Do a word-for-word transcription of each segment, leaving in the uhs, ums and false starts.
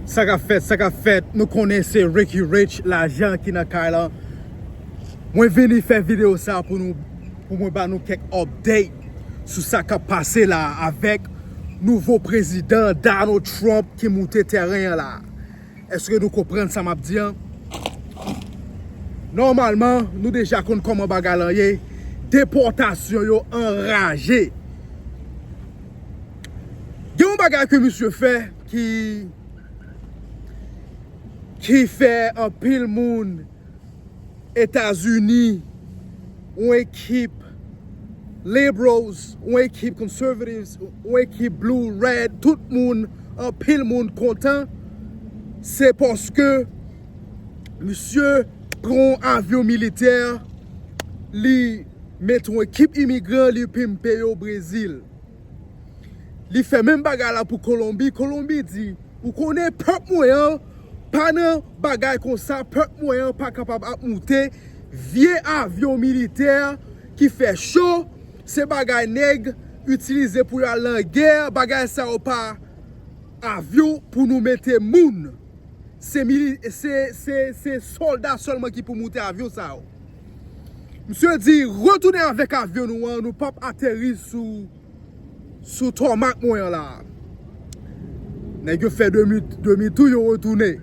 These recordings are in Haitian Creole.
Sa k ap fèt, sa k ap fèt, nou konnen se Ricky Rich, lajan ki nan kay lan. Mwen vini fè videyo sa pou nou, pou mwen ba nou kèk update sou sa k ap pase la avèk nouvo prezidan Donald Trump ki moute tèren an la. Èske nou konprann sa m ap di an? Nòmalman, nou deja konn kòman bagay lan ye. Depòtasyon yo anraje. Gen yon bagay ke misye fè ki, ki fè anpil moun Etazini, yon ekip liberals, yon ekip conservatives, yon ekip blue, red, tout moun, anpil moun kontan, se paske misye pran yon avyon militè, li mete yon ekip imigran, li pimpe yo Brezil. Li fè menm bagay la pou Kolonbi. Kolonbi di, ou konnen pèp mwen an pa nan bagay konsa, pèp mwen an pa kapab ap moute vye avyon militè ki fè cho, se bagay nèg itilize pou y al nan gè, bagay sa yo pa avyon pou nou mete moun. Se mili-, se, se, se sòlda sèlman ki pou moute avyon sa yo. Misye di, retounen avèk avyon nou an, nou p ap ateri sou, sou tòmak mwen an la. Nèg yo fè demi, demi tou, yo retounen.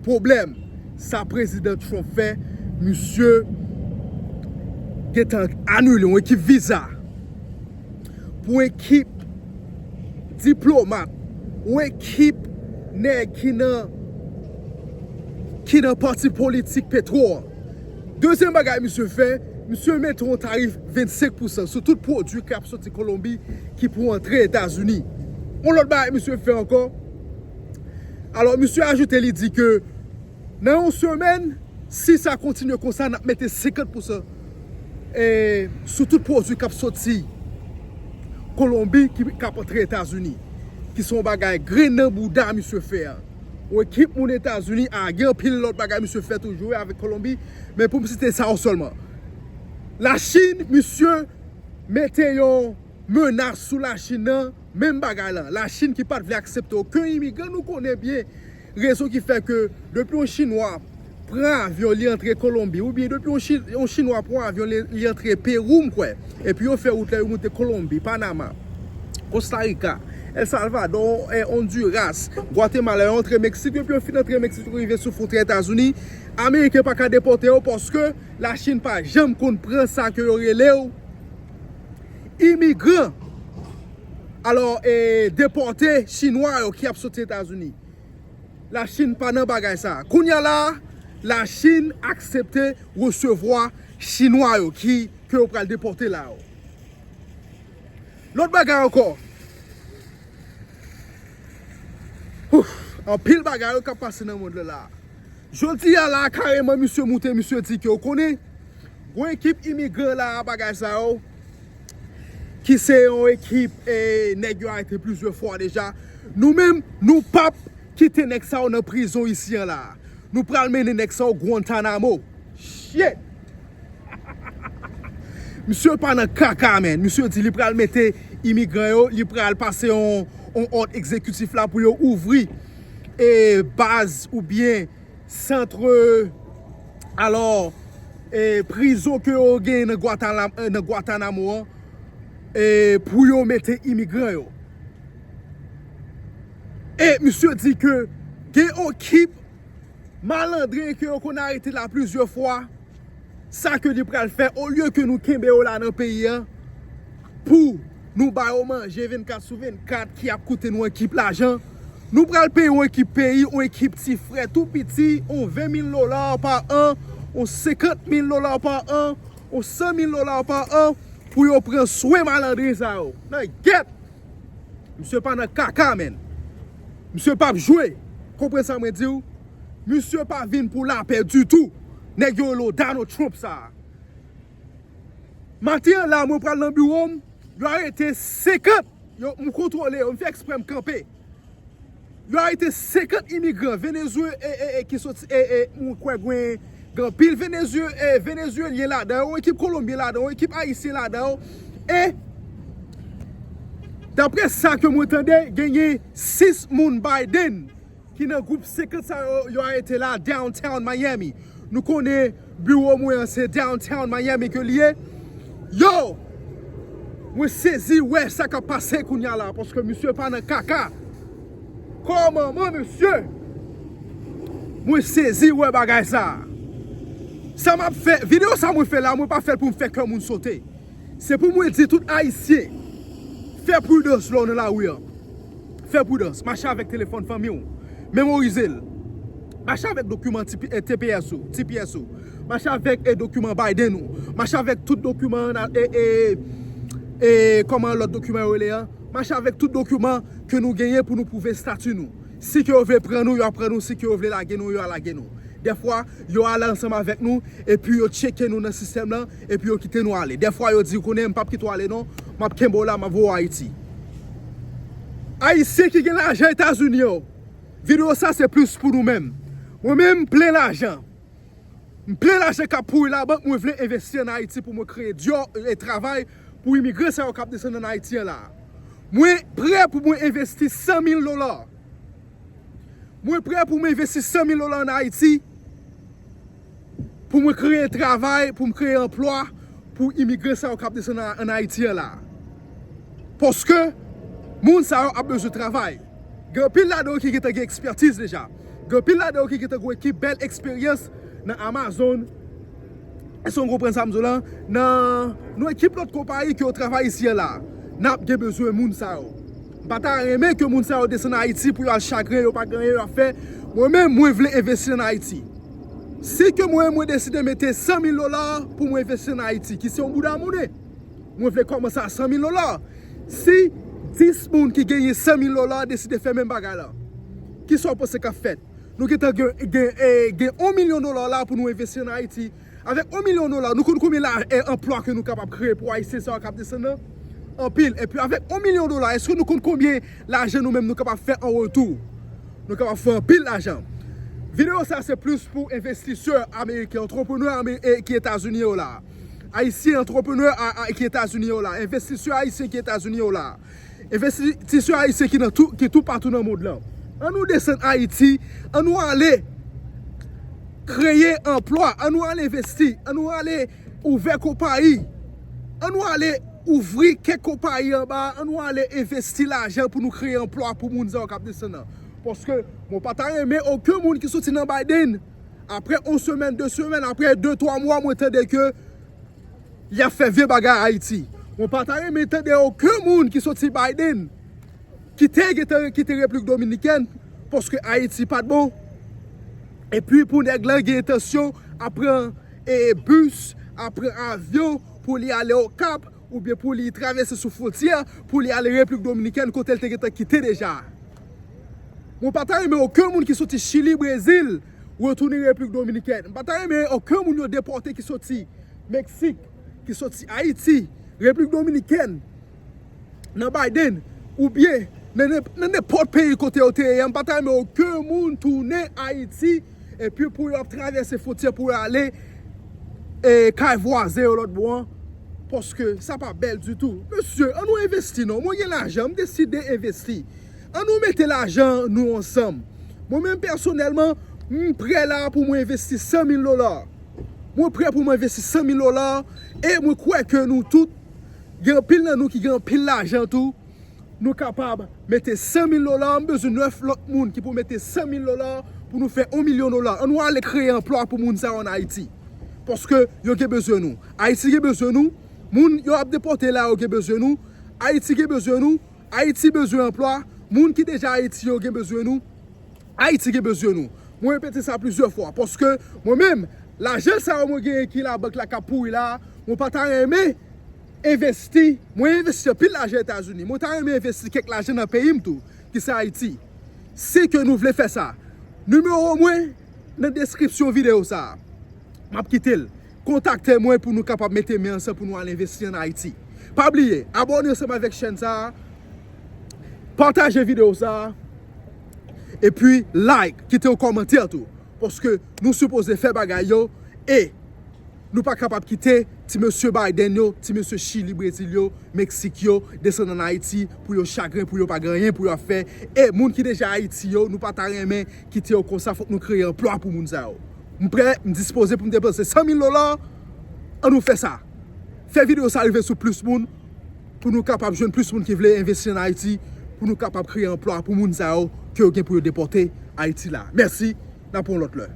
Pwoblèm, sa prezidan Trump fè, misye gentan anile yon ekip viza pou ekip diplomat, yon ekip nèg ki nan, ki nan pati politik petwo an. Dezyèm bagay misye fè, misye mete yon tarif vennsenk pousan sou tout pwodui k ap soti Kolonbi ki pou antre Etazini. Yon lòt bagay misye fè ankò, alò misye ajoute, li di ke nan yon semèn, si sa kontinye konsa, n ap mete senkant pousan, e, sou tout pwodui k ap soti Kolonbi ki, k ap antre Etazini, ki se yon bagay grenn nan bouda misye fè a. Yon ekip moun Etazini a, gen anpil lòt bagay misye fè toujou avèk Kolonbi, men pou m site sa yo sèlman. Lachin, misye mete yon menas sou Lachin nan, menm bagay lan. Lachin ki pa t vle aksepte okenn imigran, nou konnen byen rezon ki fè ke depi yon Chinwa pran avyon, li antre Kolonbi, oubyen depi yon Chi-, yon Chinwa pran avyon, li, li antre Pewou, m kwè, epi yo fè wout la, yo moute Kolonbi, Panama, Costa Rica, El Salvador, eh, Honduras, Guatemala, yo antre Meksik, epi yo fin antre Meksik, yo rive sou fwontyè Etazini, Ameriken pa ka depòte yo paske Lachin pa janm konn pran sa ke yo rele w imigran. Alò, e, depòte Chinwa yo ki ap soti Etazini. Lachin pa nan bagay sa. Kounye a la, Lachin aksepte resevwa Chinwa yo ki, ke yo pral depòte la yo. Lòt bagay ankò. Ouf, anpil bagay yo k ap pase nan mond lan la. Jodi a la, kareman, misye moute, misye di ke, ou konnen, gon ekip imigran la, bagay sa yo, ki se yon ekip, e, nèg yo arete plizyè fwa deja. Nou menm, nou p ap kite nèg sa yo nan prizon isi an la. Nou pral mennen nèg sa yo Guantanamo. Shit! Misye pa nan kaka, man. Misye di li pral mete imigran yo, li pral pase yon, yon òd egzekitif la pou yo ouvri, e, baz oubyen sant, alò, e, prizon ke yo genyen nan Guatana-, e, nan Guantanamo an, e, pou yo mete imigran yo. E misye di ke gen yon ekip malandren ke yo konn arete la plizyè fwa, sa ke li pral fè, olye ke nou kenbe yo la nan peyi an, pou nou ba yo manje vennkat sou vennkat ki ap koute nou ekip lajan, nou pral peye yon ekip peyi, yon ekip ti frè tou piti, yon ven mil dola pa an, yon senkant mil dola pa an, yon san mil dola pa an, pou yo pran swen malandren sa yo. Nan gèt! Misye pa nan kaka, man. Misye p ap jwe. Konprann sa mwen di w? Misye pa vin pou lapè ditou. Nèg yo rele w Donald Trump sa a. Maten an la, mwen pral nan biwo m, yo arete senkant. Yo, m kontwole yo, m fè eksprè m kanpe. Yo arete senkant imigran Venezwe-, e, e, e, ki soti, e, e, mwen kwè gen, gen anpil Venezwe-, e, Venezuelyen ladan yo, yon ekip Kolonbyen ladan yo, yon ekip Ayisyen ladan yo. E, daprè sa ke mwen tande, genyen sis moun Biden ki nan gwoup senkant sa yo, yo arete la, downtown Miami. Nou konnen biwo mwen an se downtown Miami ke li ye. Yo! Mwen sezi wè sa k ap pase kounye a la, paske misye pa nan kaka. Kòman, man, mesye? Mwen sezi wè bagay sa. Sa m ap fè, videyo sa mwen fè la, mwen pa fè l pou m fè kè moun sote. Se pou mwen di tout Ayisyen, fè pridans lè w nan lari a. Fè pridans, mache avèk telefòn fanmi w. Memorize l. Mache avèk dokiman T P S ou, T P S ou. Mache avèk e dokiman Biden ou. Mache avèk tout dokiman e, e, e, kòman lòt dokiman yo rele an. Mache avèk tout dokiman ke nou genyen pou nou pwouve estati nou. Si ke yo vle pran nou, yo a pran nou. Si ke yo vle lage nou, yo a lage nou. Dèfwa, yo ale ansanm avèk nou, epi yo tcheke nou nan sistèm lan, epi yo kite nou ale. Dèfwa, yo di, konnen m p ap kite w ale non, m ap kenbe w la, m ap voye w Ayiti. Ayisyen ki gen lajan Etazini yo, videyo sa se plis pou nou menm. Mwen menm, m plen lajan. M plen lajan k ap pouri labank, mwen vle envesti ann Ayiti pou mwen kreye dyò e travay pou imigran sa yo k ap desann ann Ayiti an la. Mwen prè pou mwen envesti san mil dola. Mwen prè pou mwen envesti san mil dola ann Ayiti, pou mwen kreye travay, pou mwen kreye anplwa pou imigran sa yo k ap desann ann, ann Ayiti an la. Paske moun sa yo ap bezwen travay. Gen anpil ladan yo ki gentan gen ekspètiz deja. Gen anpil ladan yo ki gentan gen ekip bèl eksperyans nan Amazon. Èske w konprann sa m di w la? Nan, nan ekip lòt konpayi ke yo travay isi an la, n ap gen bezwen moun sa yo. M pa ta renmen ke moun sa yo desann Ayiti pou yo al chagren, yo pa gen anyen yo ap fè. Mwen menm, mwen vle envesti ann Ayiti. Si ke mwen, mwen deside mete san mil dola pou mwen envesti ann Ayiti, ki se yon bouda monnen, mwen vle kòmanse a san mil dola. Si dis moun ki genyen san mil dola deside fè menm bagay la, kisa w panse k ap fèt? Nou gentan gen, gen, eh, gen yon milyon dola la pou nou envesti ann Ayiti. Avèk yon milyon dola, nou konn konbyen la, eh, anplwa ke nou kapab kreye pou Ayisyen sa yo k ap desann nan? Anpil. Epi avèk yon milyon dola, èske nou konn konbyen lajan nou menm nou kapab fè an retou? Nou kapab fè anpil lajan. Videyo sa se plis pou envestisè ameriken, antreprenè ame-, eh, ki Etazini yo la. Ayisyen antreprenè a, a, ki Etazini yo la. Envestisè ayisyen ki Etazini yo la. Envestisè ayisyen ki nan tou, ki toupatou nan mond lan. An nou desann Ayiti, an nou ale kreye anplwa, an nou ale envesti, an nou ale ouvè konpayi, an nou ale ouvri kèk konpayi anba, an nou ale envesti lajan pou nou kreye anplwa pou moun sa yo k ap desann nan. Paske mwen pa ta renmen okenn moun ki soti nan Biden, apre yon semèn, de semèn, apre de, twa mwa, mwen tande ke y ap fè vye bagay Ayiti. Mwen pa ta renmen tande okenn moun ki soti Biden, ki te gentan kite Repiblik Dominikèn, paske Ayiti pa t bon. Epi pou nèg lan gen entansyon ap pran, e, bis, ap pran avyon pou li ale Okap, oubyen pou li travèse sou fwontyè, pou li ale Repiblik Dominikèn, kote l te gentan kite deja. Mwen pa ta renmen okenn moun ki soti Chili, Brezil, retounen Repiblik Dominikèn. Mwen pa ta renmen okenn moun yo depòte ki soti Meksik, ki soti Ayiti, Repiblik Dominikèn, nan Biden, oubyen nan, nan, nan nenpòt peyi kote yo te ye a, m pa ta renmen okenn moun tounen Ayiti, epi pou yo ap travèse fwontyè pou yo ale, e, kay vwazen yo lòt bò an, paske sa pa bèl ditou. Mesye, an nou envesti non. Mwen gen lajan, m deside envesti. An nou mete lajan nou ansanm. Mwen menm pèsonèlman, m prè la pou mwen envesti san mil dola. Mwen prè pou mwen envesti san mil dola. E mwen kwè ke nou tout, gen anpil nan nou ki gen anpil lajan tou, nou kapab mete san mil dola. M bezwen nèf lòt moun ki pou mete san mil dola pou nou fè yon milyon dola. An nou ale kreye anplwa pou moun sa yo ann Ayiti. Paske yo gen bezwen nou. Ayiti gen bezwen nou. Moun yo ap depòte la yo gen bezwen nou. Ayiti gen bezwen nou. Ayiti bezwen anplwa. Moun ki deja Ayiti yo gen bezwen nou. Ayiti gen bezwen nou. Mwen repete sa plizyè fwa, paske mwen menm, lajan sa yo mwen genyen ki labank la k ap pouri la, mwen pa ta renmen envesti. Mwen envesti anpil lajan Etazini. Mwen ta renmen envesti kèk lajan nan peyi m tou, ki se Ayiti. Si ke nou vle fè sa, nimewo mwen nan deskripsyon videyo sa a. M ap kite l. Kontakte mwen pou nou kapab mete men ansanm pou nou al envesti ann Ayiti. Pa bliye, abòne ansanm avèk chèn sa a, pataje videyo sa a, epi like, kite yon kòmantè tou. Paske nou sipoze fè bagay yo, e Nou pa kapab kite ti mesye Biden yo, ti mesye Chili, Brezil yo, Meksik yo desann ann Ayiti pou yo chagren, pou yo pa gen anyen pou yo ap fè. E moun ki deja Ayiti yo, nou pa ta renmen kite yo konsa, fòk nou kreye anplwa pou moun sa yo. M prè, m dispoze pou m depanse san mil dola, ann nou fè sa. Fè videyo sa rive sou plis moun, pou nou kapab jwenn plis moun ki vle envesti ann Ayiti, pou nou kapab kreye anplwa pou moun sa yo ke yo gen pou yo depòte Ayiti la. Mèsi, n ap wè yon lòt lè.